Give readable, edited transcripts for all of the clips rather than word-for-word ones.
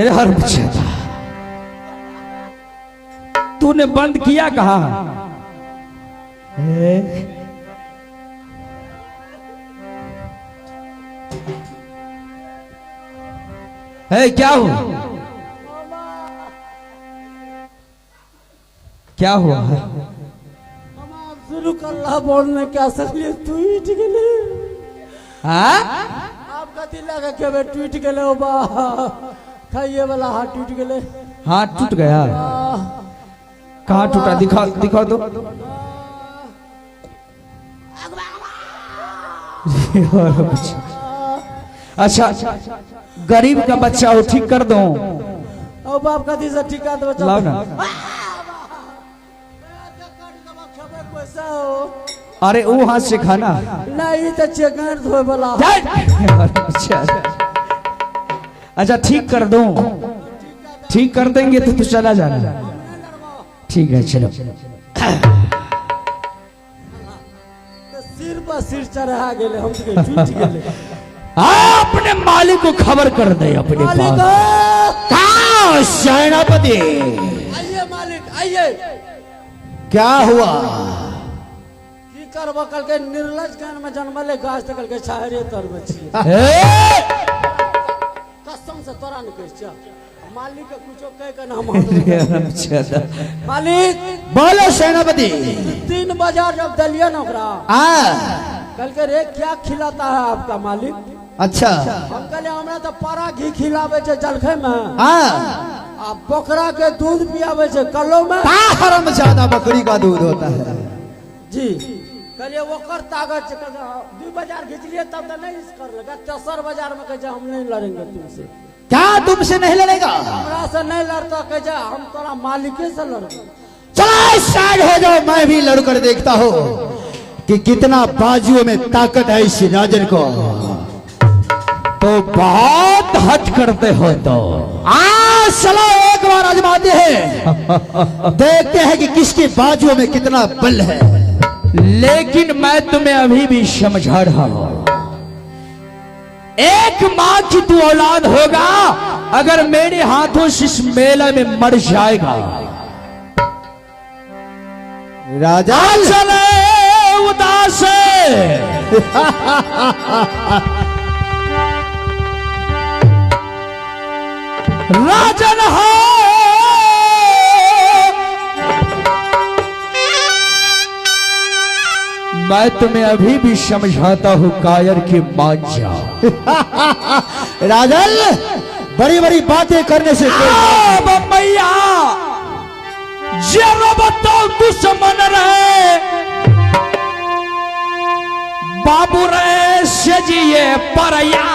रे हरमजादा, तूने बंद किया कहा है? है क्या हुआ? क्या हुआ है? शुरू कर रहा बोलने क्या सकली टूट गेले। हाँ? आप कथी लगे के बे टूट गेले ओ बा खाइए वाला हाथ टूट गेले। हाथ टूट गया? कहाँ टूटा? दिखा दिखा दो। अच्छा गरीब का बच्चा हो, ठीक कर दो। ओ बाप कथी से ठीक कर दो? लाओ ना। अरे वो हाथ से खाना नहीं तो चेकर धोए वाला। अच्छा अच्छा ठीक कर दो, ठीक कर देंगे तो तू चला जाना। ठीक है चलो। सिर पर सिर चढ़ा गेले हम के टूट गेले। अपने मालिक को खबर कर दे अपने मालिक पास। कहाँ सेनापति? आइए मालिक आइए। क्या हुआ? की करबो कल के निर्लज गान में जन्मले गाछ तक के छाहरे तर में छियै। कसम से तोरा नहीं कहै छियै मालिक के कुछो कह के ना हम मालिक बोलो सेनापति। 3 बाजार जब दलिए ना ओकरा आ कल के रे क्या खिलाता है आपका मालिक? अच्छा हम कहले हमरा तो पारा घी खिलावे छै जलखै में आ आ बकरा के दूध पियावे छै कलो में। हरम ज्यादा बकरी का दूध होता है जी। कहलिए ओकर ताकत छै। 2 बाजार घिचलिए तब तो नहीं कर लगा। तेसर बाजार में कहै छै हम नहीं लड़ेंगे तुमसे। क्या तुमसे नहीं लड़ेगा? हमरा से नहीं लड़ता। कहै छै हम तोरा मालिके से लड़बो। चलो साइड हो जाओ, मैं भी लड़कर देखता हूँ कि कितना बाजुओं में ताकत है इस राजन को। तो बहुत हट करते हो तो आ चलो एक बार आजमाते हैं, देखते हैं कि किसके बाजुओं में कितना बल है। लेकिन मैं तुम्हें अभी भी समझा रहा हूं, एक मां की तू औलाद होगा अगर मेरे हाथों से इस मेले में मर जाएगा। राजा चले उदास राजन हो मैं तुम्हें अभी भी समझाता हूं कायर की मान जाओ। राजन बड़ी बड़ी बातें करने से कोई मैया जरा बताओ दुश्मन रहे बाबू रे सजिए परया।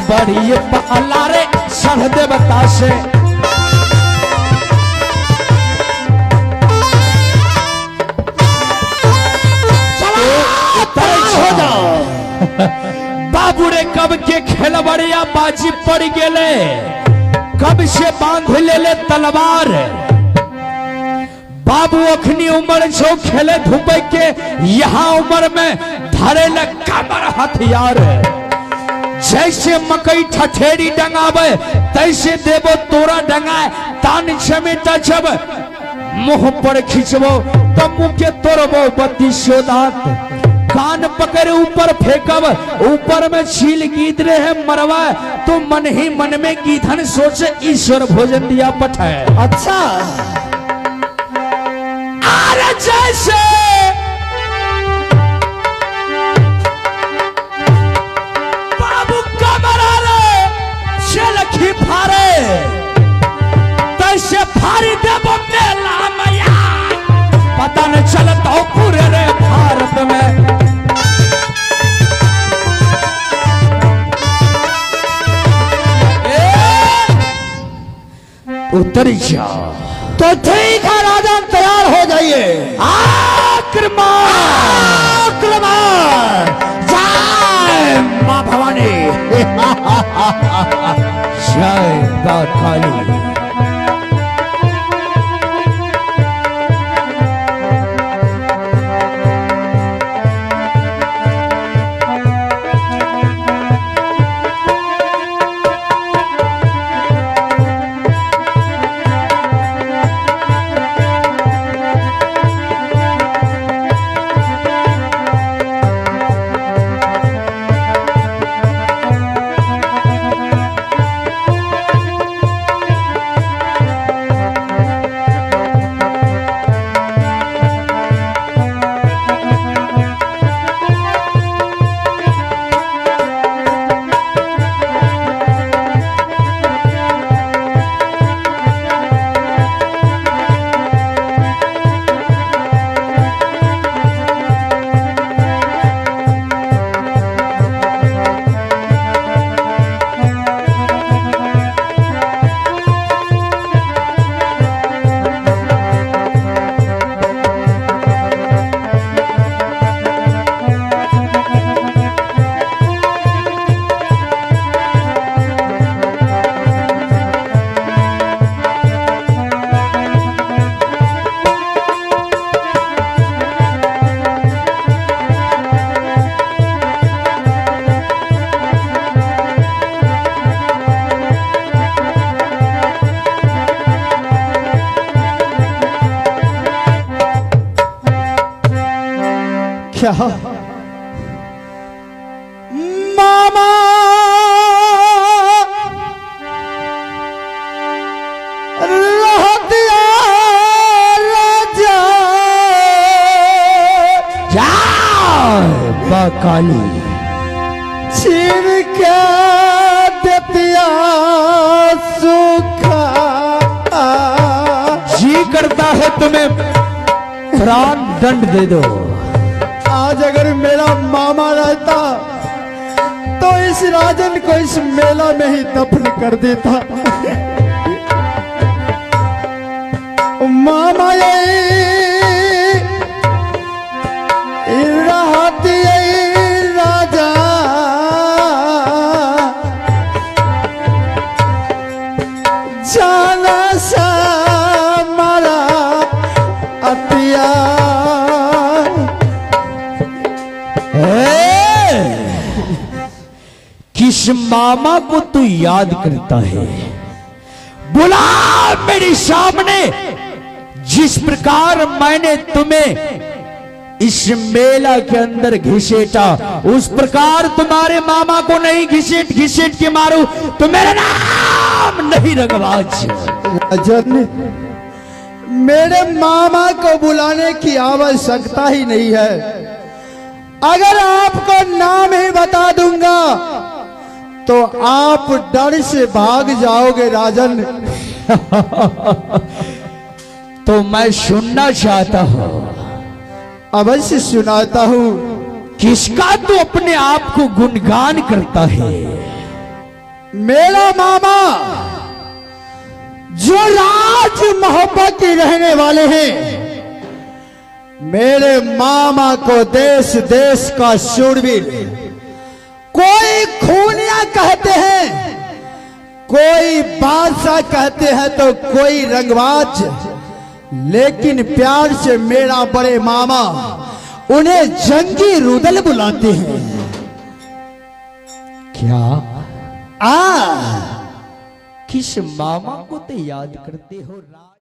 बड़ी पाला रे सर देवता से हो जाओ। बाबू रे कब के खेलबड़िया बाजी पड़ गेले, कब से बांध ले ले तलवार। बाबू अखनी उम्र छो खेले धूपे के, यहाँ उम्र में धरे ले कमर हथियार। जैसे मकई ठठेरी डंगावे तैसे देबो तोरा डंगाए। तान चमेटा जब मुंह पर खिंचबो तो मुंह के तोड़बो 32 दांत। कान पकड़ ऊपर फेंकब, ऊपर में छील गीत रहे मरवा, तो मन ही मन में गीधन सोचे ईश्वर भोजन दिया पठाए। अच्छा। अरे जैसे बाबू कमरा रे चलखी फारे, तैसे फारी देव मेला मैया, पता न चलता हो पूरे रे भारत में। ए, उतर जा। तो ठीक है राजन, तैयार हो जाइए। आक्रमण आक्रमण। जय मां भवानी, जय मां काली। क्या मामा रहतिया राजा, जय मां काली। छीन के देतिया सुखा। जी करता है तुम्हें प्राण दंड दे दो। आज अगर मेरा मामा रहता तो इस राजन को इस मेला में ही दफन कर देता। मामा ये रहती राजा, जाना सा मारा अतिया। किस मामा को तू याद करता है? बुला मेरे सामने। जिस प्रकार मैंने तुम्हें इस मेला के अंदर घिसेटा, उस प्रकार तुम्हारे मामा को नहीं घिसेट घिसेट के मारू तो मेरा नाम नहीं रंगबाज। राजन, मेरे मामा को बुलाने की आवश्यकता ही नहीं है। अगर आपको नाम ही बता दूंगा तो आप डर से भाग जाओगे राजन। तो मैं सुनना चाहता हूं। अवश्य सुनाता हूं। किसका तू अपने आप को गुणगान करता है? मेरा मामा जो राज मोहब्बत के रहने वाले हैं, मेरे मामा को देश देश का शूरवीर कोई खूनिया कहते हैं, कोई बादशाह कहते हैं, तो कोई रंगबाज, लेकिन प्यार से मेरा बड़े मामा उन्हें जंगी रुदल बुलाते हैं। क्या आ किस मामा को तो याद करते हो?